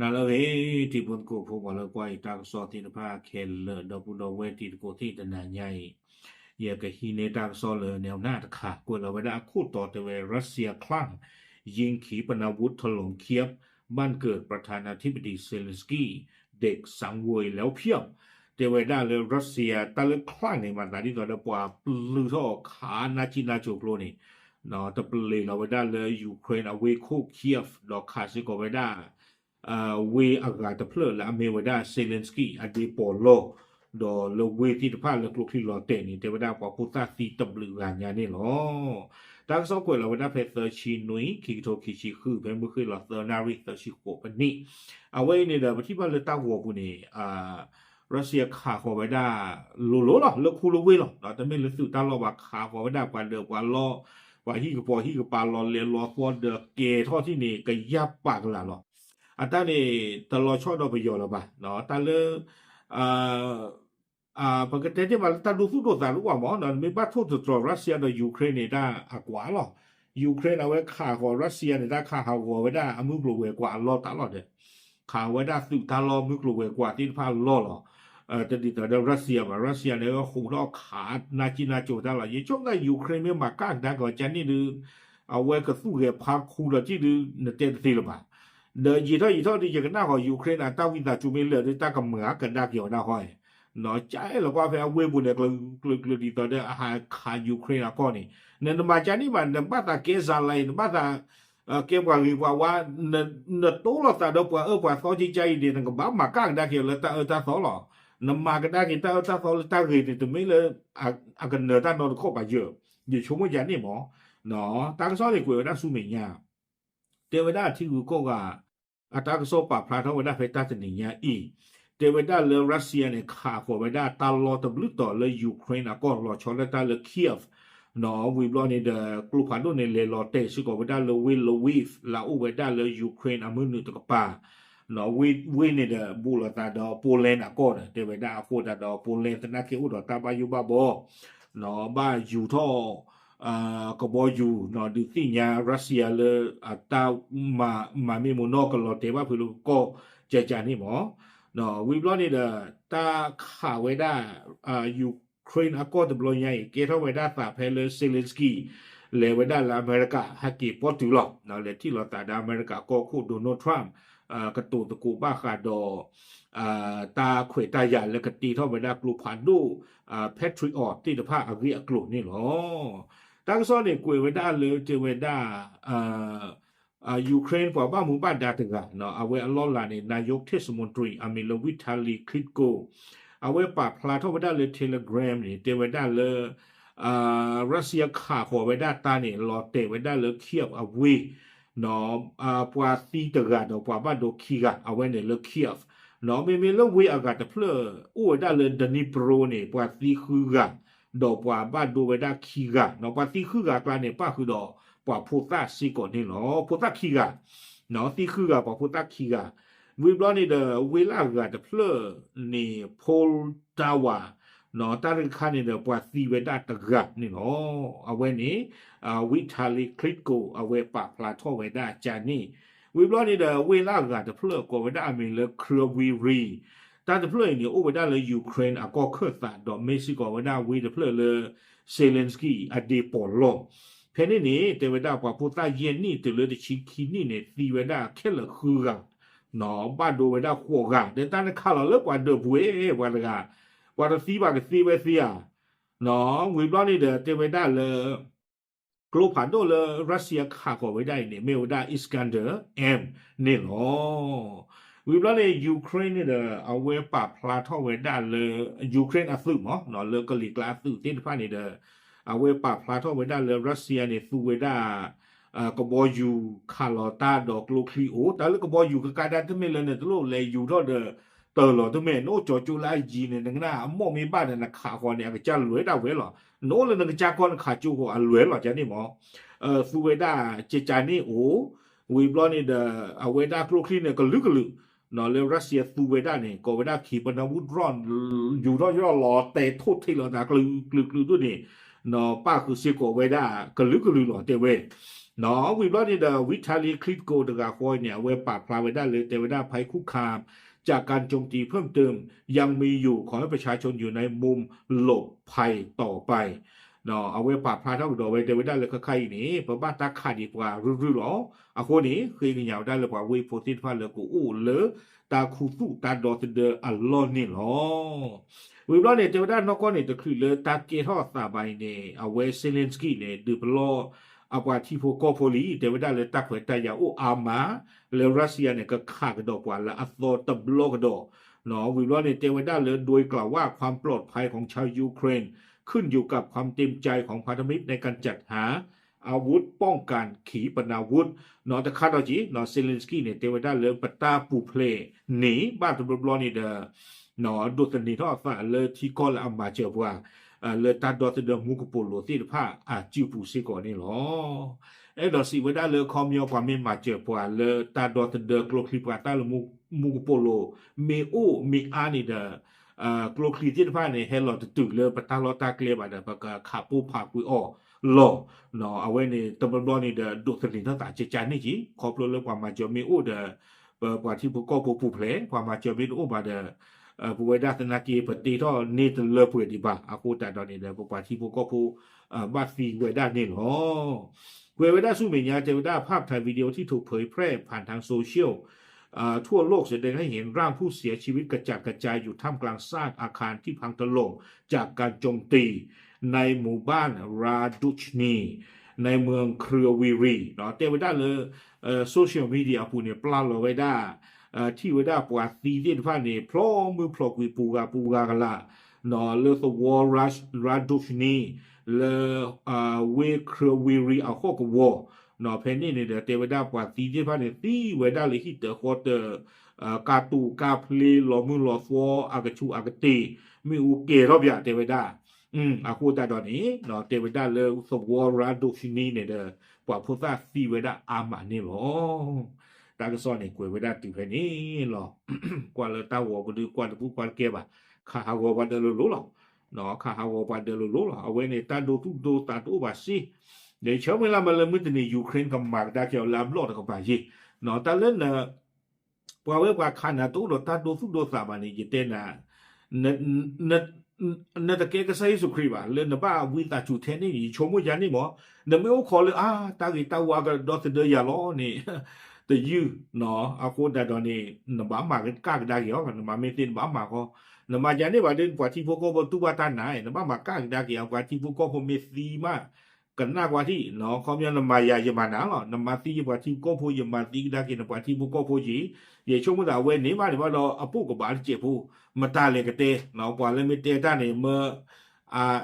နၤလၢအဂ့ၤ တံၤဖိသကိးဖိ ပှၤလၢကွၢ်ယတၢ်ကစီၣ်သ့ၣ်တဖၣ်ခဲလၢာ် ဒီပုၢ်ဒီဝဲၢ်တံၤသကိးသ့ၣ် တနၤညါအံၤ ယကဟံးန့ၢ်တၢ်ကစီၣ်လၢ แนวหน้า တခါ ကွဲးလီၤဝဲဒၣ်အခိၣ်တီတဲဝဲ รัสเซียคลั่ง ยิงขีปนาวุธถล่มเคียฟ บ้านเกิดประธานาธิบดีเซเลนสกี้ เด็กสังเวยแล้วเพียบ တဲဝဲဒၣ်လၢ ရၢၡစံယါ တၢ်လၢ คลั่ง န့ၣ် မၤသးဒ်သိးဒီးပှၤပျုၢ်ထီၣ်ခးနၢ်ကံၣ်နၢ်ကၠိၤကျိန့ၣ် တပလ့ၤလီၤဝဲဒၣ်လၢ Ukraine အဝ့ၢ်ခိၣ် Kyiv ဒီးခးစ့ၢ်ကီးဝဲဒၣ် ဝ့ၢ်အဂၤတဖျၢၣ်လၢအမ့ၢ်ဝဲဒၣ် Zelensky အဒ့ပီးလီၢ် ဒီးလၢဝ့ၢ်သ့ၣ်တဖၣ်လၢကျိချံလီၤတဲာ်န့ၣ် တဲဝဲဒၣ်ပှၤဖိသၣ်သံတဘျုးဂၤညါန့ၣ်လီၤ. တၢ်ကစီၣ်ကွဲးလီၤဝဲဒၣ်ဖဲသၢဆံနွံ ခံကထိခံဆံဃု ဖဲမုၢ်ဃ့ၢ်လီၤသၢနၣ်ရံၣ်သၢဆံဃိးမံးနံး အဝဲအံၤန့ၣ်ဒီး ပထံၣ်ဘၣ်လၢတၢ်ဂီၤပူၤန့ၣ် ရၢၡစံယါခးဃီၤဝဲဒၣ် လိၤလိၤလီၤ လၢခူလၢဝ့ၢ်လီၤ. တမ့ၢ်လၢသုးတၢ်လီၢ်ဘၣ် ခးဃီၤဝဲဒၣ်ပှၤဒၢးပှၤလီၢ် ပှၤဟံၣ်ကပီၤဟံၣ်ကပၤလီၤလဲၤလီၤသီဒီးကဲၤထီၣ်ထံၣ်န့ၣ် ကယၢ်ပာ်ကလာ်လီၤ. အတၢ်န့ၣ် တလီၤဆီဒီးပယီၤလၢၤဘၣ်. တၢ်လၢ ပကတဲတ့ၢ်မးလၢတၢ်ဒိသူၣ်ဒိသးတအိၣ်ဘၣ်မး နမ့ၢ်ဘၣ်ထိၣ်သတြီၤ ရၢၡစံယါဒီး Ukraine န့ၣ် တၢ်အကွၢ်လီၤ. Ukraine အဝဲခးဃီၤ ရၢၡစံယါန့ၣ် တၢ်ခးဟးဂီၤဝဲဒၣ်အမုၢ်ကျိၤဝဲၤကွာ်အလီၢ်တၢ်လီၢ်ဒီး ခးဝဲဒၣ်သုးတၢ်လီၢ်မုၢ်ကျိၤဝဲၤကွာ်သ့ၣ်တဖၣ်လီၢ်လီၤ. တဒ်သိးဒီးရၢၡစံယါဘၣ် ရၢၡစံယါန့ၣ် ဟူးထီၣ်ခးနၢ်ကံၣ်နၢ်ကၠိၤတၢ်လီၢ် ယဆိကမိၣ်သး Ukraine မ့ၢ်မၤကၣ်ကဒါက့ၤအီၤကန့ၣ်ဒုး အဝဲကသူၣ်ဂဲၤဖါခူဒီးတံၢ်ဒုး နတဲတသ့လၢၤဘၣ်. ဒီးယံာ်ထီၣ်ယံာ်ထီၣ်ဒုး ယကနၣ်ဃီၤ Ukraine အတၢ်ဝံသးစူၤမ့ၢ်လၢာ်ဒုး တၢ်ကမၤကဒါက့ၤအီၤဒၣ်ဃီ ကအဲၣ်လီၤကွၢ်ဖဲအဝ့ၢ်ပူၤန့ၣ် ကျၢၤကျၢၤဒ်သိးဒီးအဟးခး Ukraine အကီၢ်န့ၣ် နနမၤကန့ၣ်ဘၣ် နဘၣ်သးကဲစၤလါအံၤ နဘၣ်သး ကဲပှၤဂ့ၤပှၤဝါ နတိလိာ်သးဒီးပှၤအၢပှၤသီကကါအံၤန့ၣ် နကဘၣ်မၤကၣ်ကဒါက့ၤလၢတၢ်အၢတၢ်သီလီၤ. နမၤကဒါက့ၤတၢ်အၢတၢ်သီလၢတၢ်ဂ့ၤန့ၣ် တမ့ၢ်လၢ အကနၢၤတၢ်နီတခီၣ်ဘၣ်ယၢၤ ယဆိကမိၣ်ယၤန့ၣ်မး တၢ်ကစီၣ်န့ၣ်ကွဲးဝဲဒၣ်ဆူမဲာ်ညါ တဲဝဲဒၣ်အထံဂုၤကီၢ်ဂၤ အတၢ်ကစီၣ်ပာ်ဖျါထီၣ်ဝဲဒၣ်ဖဲတၢ်တနံၤညါအံၤ တဲဝဲဒၣ်လၢ ရၢၡစံယါန့ၣ် ခးဃီၤဝဲဒၣ်တၢ်လီၢ်တဘျုးတီၤလၢ Ukraine အကီၢ်လီၤဆီဒၣ်တၢ်လၢ Kyiv နီၤ ဝံၤဘျီန့ၣ်ဒီး ကျိဖးဒိၣ်န့ၣ် လဲၤလီၤတဲာ်စ့ၢ်ကီးဝဲဒၣ်လၢဝ့ၢ် Lviv လၢအအိၣ်ဝဲဒၣ်လၢ Ukraine အမုၢ်နုာ်တကပၤ ဝ့ၢ်န့ၣ်ဒီး ဘူးလိာ်သးဒီး Poland အကီၢ်ဒီး တဲဝဲဒၣ်အဃိသတးဒီး Poland သနာ်က့အိၣ်ဒီးတၢ်ဘၣ်ယိၣ်ဘၣ်ဘီ ဘၣ်ယူၤထီၣ် ကဘီယူၤ ဒုးသ့ၣ်ညါ ရၢၡစံယါလၢ အတၢ် မၤမ့ၢ်မိၢ်နီၢ်ကလီၤတဲာ်ဘၣ်ဖုးလၢကီၢ်ကကန့ၣ်မး ဝံၤဘျီန့ၣ်ဒီး တၢ်ခးဝဲဒၣ် Ukraine အကီၢ်တဘျီညါအံၤ ကဲထီၣ်ဝဲဒၣ်သးဖဲလၢ Zelensky လဲၤဝဲဒၣ်လၢအမဲရကၤ ဟဲက့ၤပီၣ်တုၤလီၤ လဲၤထံၣ်လိာ်သးဒီးအမဲရကၤကီၢ်ခိၣ် Donald Trump ကတိၤသကိးဘၣ်ဃးဒီး တၢ်ခွဲးတၢ်ယာ်လၢကတ့ထီၣ်ဝဲဒၣ်ကျိဖးဒိၣ် Patriot သ့ၣ်တဖၣ်အဂ့ၢ်အကျိၤန့ၣ်လီၤ. တၢ်ကစီၣ်န့ၣ်ကွဲးဝဲဒၣ်လၢတဲဝဲဒၣ် Ukraine ပှၤဘၣ်မူဘၣ်ဒါတဂၤ အဝဲအလီၢ်လၤန့ၣ် นายกเทศมนตรี အမံၤလၢ Vitali Klitschko အဝဲပာ်ဖျါထီၣ်ဝဲဒၣ်လၢ Telegram န့ၣ် တဲဝဲဒၣ်လၢ ရၢၡစံယါခးဃီၤဝဲဒၣ်တၢ်န့ၣ် လီၤတဲာ်ဝဲဒၣ်လၢ Kyiv အဝ့ၢ် ပှၤသံတဂၤဒီးပှၤဘၣ်ဒိခံဂၤ အဝဲန့ၣ်လၢ Kyiv မ့မ့ၢ်လၢဝ့ၢ်အဂၤတဖျၢၣ် အိၣ်ဝဲဒၣ်လၢ Dnipro န့ၣ် ပှၤသံဃုဂၤ ဒီးပှၤဘၣ်ဒိဝဲဒၣ်ခံဂၤ ပှၤသံဃုဂၤအကျါန့ၣ် ပၣ်ဃုာ်ဒီးပှၤဖိသၣ်စ့ၢ်ကီးန့ၣ်လီၤ. ဖိသၣ်ခံဂၤ သံဃုဂၤ ပှၤဖိသၣ်ခံဂၤ ဝံၤဘျီန့ၣ်ဒီး ဝ့ၢ်လၢအဂၤတဖျၢၣ်န့ၣ် Poltava တၢ်တခါန့ၣ်ဒီး ပှၤသံဝဲဒၣ်တဂၤန့ၣ်လီၤ. အဝဲန့ၣ် Vitali Klitschko အဝဲပာ်ဖျါထီၣ်ဝဲဒၣ်ကန့ၣ် ဝံၤဘျီန့ၣ်ဒီး ဝ့ၢ်လၢအဂၤတဖျၢၣ်ကိးဝဲဒၣ်အမံၤလၢ Kryvyi Rih တၢ်တဖျၢၣ်အံၤန့ၣ် အိၣ်ဝဲဒၣ်လၢ Ukraine အကီၢ်ခၢၣ်သး ဒီးမ့ၢ်စ့ၢ်ကီးဝဲဒၣ်ဝ့ၢ်တဖျၢၣ်လၢ Zelensky အဒ့ပီးလီၢ် ဖဲန့ၣ်န့ၣ် တဲဝဲဒၣ်ပှၤဖိသၣ်ယဲၢ်နံၣ်တုၤလၢတဆံခံနံၣ်န့ၣ် သံဝဲဒၣ်ခဲလၢာ်ဃုဂၤ ဘၣ်ဒိဝဲဒၣ်ဃိးဂၤ ဒီးတၢ်န့ၣ်ခးလီၤလၢပှၤဒၢးပှဲၤပှၤတဂၤ ပှၤတသံဘၣ်ကသ့ဝဲသ့ဧါ ဝံၤဘျီန့ၣ်ဒီး တဲဝဲဒၣ်လၢ ကျိဖးဒိၣ်လၢ ရၢၡစံယါခးဃီၤဝဲဒၣ်အံၤန့ၣ် မ့ၢ်ဝဲဒၣ် Iskander M န့ၣ်လီၤ. ဝံၤဘျီန့ၣ် Ukraine န့ၣ်ဒီး အဝဲပာ်ဖျါထီၣ်ဝဲဒၣ်လၢ Ukraine အသုးမး လၢကလံၤကျါအသုးသ့ၣ်တဖၣ်န့ၣ်ဒီး အဝဲပာ်ဖျါထီၣ်ဝဲဒၣ်လၢ ရၢၡစံယါန့ၣ် သူဝဲဒၣ် ကဘီယူၤခးလီၤတၢ်ဒီးကျိချံအိၣ် တၢ်လၢကဘီယူၤကကါဒၣ်တမ့ၢ်လၢနတလိၣ်လဲၤယူၤထီၣ်ဒီး တၢ်လီၤတမ့ၢ် နအိၣ်ကၠီကၠိလၢအယံၤန့ၣ် နကနၣ်အမိၢ်မ့ၢ်ဘၣ်ဒီးနခးဃီၤန့ၣ် အကစၢ်လွဲဒၣ်ဝဲလီၤ. နအိၣ်လၢနကစၢ်ကီၢ်နခးကၠိဃီၤအလွဲလီၤ ကန့ၣ်မး သူဝဲဒၣ်ကကန့ၣ်အိၣ် ဝံၤဘျီန့ၣ်ဒီး အဝဲဒၣ်ကျိချံန့ၣ် ကလုာ်ကလုာ် လၢ Russia သူဝဲဒၣ်န့ၣ် ကိးဝဲဒၣ် ခံပနၢ်ဟူ drone ယူၤထီၣ်ယီၢ်လီၤတဲာ်ထိၣ်ထံးလီၤသး ကလုာ်ကလုာ်ကလုာ်ဒိၣ်န့ၣ် ပၣ်ဃုာ်စ့ၢ်ကီးဝဲဒၣ်ကလုာ်ကလုာ်လီၤ တဲဝဲ. ဝံၤဘျီန့ၣ်ဒီး Vitali Klitschko တဂၤဃီအံၤန့ၣ် အဝဲပာ်ဖျါဝဲဒၣ်လၢ တဲဝဲဒၣ် ภัยคุกคามจากการโจมตีเพิ่มเติม ยังมีอยู่ ขอให้ประชาชนอยู่ในมุมหลบภัยต่อไป အဝဲပာ်ဖျါထီၣ်ကဒီးဝဲ တဲဝဲဒၣ်လၢခဲခါအံၤန့ၣ် ပဘၣ်တၢ်ခးဒံးပှၤရုၢ်ရုၢ်လီၤ. အဃိန့ၣ် ဃ့ကညးဝဲဒၣ်လၢပှၤဝ့ၢ်ဖိသ့ၣ်တဖၣ်လၢကအိၣ်လၢတၢ်ခူသူၣ်တၢ်ဒီသဒၢအလီၢ်န့ၣ်လီၤ. ဝံၤဘျီန့ၣ် တဲဝဲဒၣ်နီၢ်ကီၢ်န့ၣ် တချုးလၢတၢ်ကဲထီၣ်အသးဘၣ်အံၤန့ၣ် အဝဲ Zelensky န့ၣ် ဒုးပလီၢ်အပှၤထံဖိကီၢ်ဖိလံ တဲဝဲဒၣ်လၢတၢ်ခွဲးတၢ်ယာ်အိၣ်အါမး လၢ Russia န့ၣ် ကခးကဒီးပှၤလၢအသီတဘျီကဒီး ဝံၤဘျီန့ၣ် တဲဝဲဒၣ်လၢ โดยกล่าวว่าความปลอดภัยของชาวยูเครนขึ้นอยู่กับความเต็มใจของพันธมิตรในการจัดหาอาวุธป้องกันขีปนาวุธ တခါဒီးက့ၤ Zelensky န့ၣ် တဲဝဲဒၣ်လၢပတၢ်ပူၤဖျဲးန့ၣ် ဘၣ်တဘျီဘျီန့ၣ်ဒီး ဒိးသန့ၤထီၣ်အသးလၢထံကီၢ်လၢအမၤစၢၤပှၤ လၢတၢ်ဒီသဒၢမူကပိာ်လိၤသ့ၣ်တဖၣ်အစုပူၤစ့ၢ်ကီးန့ၣ်လီၤ. အဲၣ်ဒိးစံးဝဲဒၣ်လၢ ခီပညီပှၤမ့ၢ်မၤစၢၤပှၤလၢတၢ်ဒီသဒၢကျိချံမျိာ်သၣ်လၢမူကပိာ်လိၤ မ့ၢ်အိၣ်မ့ၢ်အါန့ၣ်ဒီး ကျိချံသ့ၣ်တဖၣ်န့ၣ် ဟဲလီၤတတုၤလၢပတၢ်လီၢ်တၢ်ကျဲဘၣ်ဒီး ပကခးပိၢ်ဖးကွံာ်အီၤလီၤ. အဝဲန့ၣ် တဘျီဘျီန့ၣ်ဒီး ဒိးသန့ၤထီၣ်သးကကန့ၣ်က့ၤ ခီဖျိလၢပှၤမၤစၢၤမ့ၢ်အိၣ်ဒီး ပပှၤထံဖိကီၢ်ဖိပူၤဖျဲး ပှၤမၤစၢၤမ့ၢ်တအိၣ်ဘၣ်ဒီး ပဝဲဒၣ်သနာ်က့ ပတ့ထီၣ်န့ၢ်တလၢပှဲၤဒံးဘၣ် အဃိသတးဒီးန့ၣ်ဒီး ပပှၤထံဖိကီၢ်ဖိ ဘၣ်သံဝဲဒၣ်န့ၣ်လီၤ. ကွဲးဝဲဒၣ်ဆူမဲာ်ညါ တဲဝဲဒၣ် ภาพถ่ายวิดีโอที่ถูกเผยแพร่ผ่านทางโซเชียล ทั่วโลกแสดงให้เห็นร่างผู้เสียชีวิตกระจัดกระจายอยู่ท่ามกลางซากอาคารที่พังถล่มจากการโจมตี ในหมู่บ้านราดูชนี ในเมืองเครือวีรี တဲဝဲဒၣ်လၢ social media အပူၤန့ၣ် ပျၢ်လီၤဝဲဒၣ် ထံၣ်ဝဲဒၣ်ပှၤသံသ့ၣ်တဖၣ်န့ၣ် ဖျီမုၢ်ဖျီကွံာ်ပူၤဂၤပူၤဂၤကလာ် လၢသဝီ ရာဒိၣ်ရှနံ လၢ ဝ့ၢ်ခရၢဝံရံအဟီၣ်ကဝီၤ ဖဲန့ၣ်န့ၣ်ဒီး တဲဝဲဒၣ်ပှၤသံသ့ၣ်တဖၣ်န့ၣ် သံဝဲဒၣ်လၢဟံၣ်တၢၤဃီတၢၤ ကါတူးကါဖျ့ လီၤမုၢ်လီၤသွီ အကဆူးအကတ့ၢ် မ့ၣ်အူကဲၤထီၣ်ပၠး တဲဝဲဒၣ် အဃိသတးဒီးန့ၣ် တဲဝဲဒၣ်လၢသဝီ ရာဒိၣ်ရှနံ န့ၣ်ဒီး ပှၤဖိသၣ်သံဝဲဒၣ်အါမးန့ၣ်လီၤ. တၢ်ကစီၣ်န့ၣ် ကွဲးဝဲဒၣ်တုၤဖဲန့ၣ်လီၤ. ကွၢ်လၢတၢ်ဂီၤပဒုး ကွၢ်တပူၤကွၢ်တကဲဘၣ်, ခးဟးဂီၤပှၤဒၢးလိၤလိၤလီၤ. ခးဟးဂီၤပှၤဒၢးလိၤလိၤလီၤ. အဝဲန့ၣ် တၢ်ဒိသူၣ်ဒိသးတအိၣ်ဘၣ်စ့ၢ်, ဒီးယဆၢမုၢ်လၢ်မးလၢမုၢ်တနံၤ Ukraine ကမၤကဒါက့ၤအီၤလၢအဘျီၣ်တကပၤယ့ၢ်, တၢ်လၢ ပှၤဝဲပှၤခးနၤတအိၣ်ဒီးတၢ်ဒိသူၣ်ဒိသးဘၣ်န့ၣ် ယတဲနၤ, နတကဲကစၢ်ယ့ၣ်ၡူးခရံာ်ဘၣ် လၢနဘၣ်ဝံသးစူၤထဲန့ၣ် ယဆိကမိၣ်ယၤန့ၣ်မး, နမ့ၢ်အိၣ်ခိးလၢ အါ တၢ်ဂ့ၤတၢ်ဝါကဒီသဒၢယၤလီၤန့ၣ် တယုၢ်, အဃိသတးဒီးန့ၣ် နဘၣ်မၤကဒါက့ၤအီၤ, နမၤမ့ၢ်သ့နဘၣ်မၤဃီ, နမၤယၤန့ၣ်ဘၣ်ဒီး ပှၤထံဖိကီၢ်ဖိတူၢ်ဘၣ်တၢ်နါ, နဘၣ်မၤကဒါက့ၤအီၤ ပှၤထံဖိကီၢ်ဖိမ့ၢ်သံမး ကနၣ်ကွၢ်ထံၣ်, ခီပညီနမၤယၤယမၤနၤလီၤ, နမၤသံယပှၤထံဖိကီၢ်ဖိ ယမၤသံကဒါက့ၤနပှၤထံဖိကီၢ်ဖိက့ၤ, ယဆိကမိၣ်သးအဝဲန့ၣ်မးန့ၣ်ဘၣ်ဒီး အပိၢ်ကဘၣ်တစဲးဖိ, မတၤလဲၣ်ကတဲ, ပှၤလၢမ့ၢ်တဲတၢ်န့ၣ် မၢ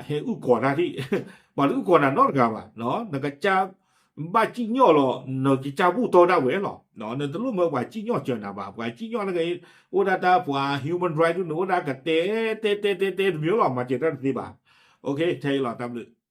ဟဲအုၣ်ကီၤတၢ်ထံၣ်, ပှၤတအုၣ်ကီၤနၤနီတဂၤဘၣ်, နကစၢ် ဘၣ်စံၣ်ညီၣ်လီၤ နကစၢ်ဘူၣ်တီဒၣ်ဝဲလီၤ, နတလိၣ်မၢပှၤစံၣ်ညီၣ်စၢၤနၤဘၣ်, ပှၤစံၣ်ညီၣ်န့ၣ် အိၣ်ဒၣ်တၢ်ပှၤ human right န့ၣ် အိၣ်ဒၣ်ကတဲ တဲတဲတဲတဲတမံၤလီၤ, မၤစၢၤတၢ်တသ့ဘၣ်, ထဲအံၤလီၤ တၢ်ဘျုး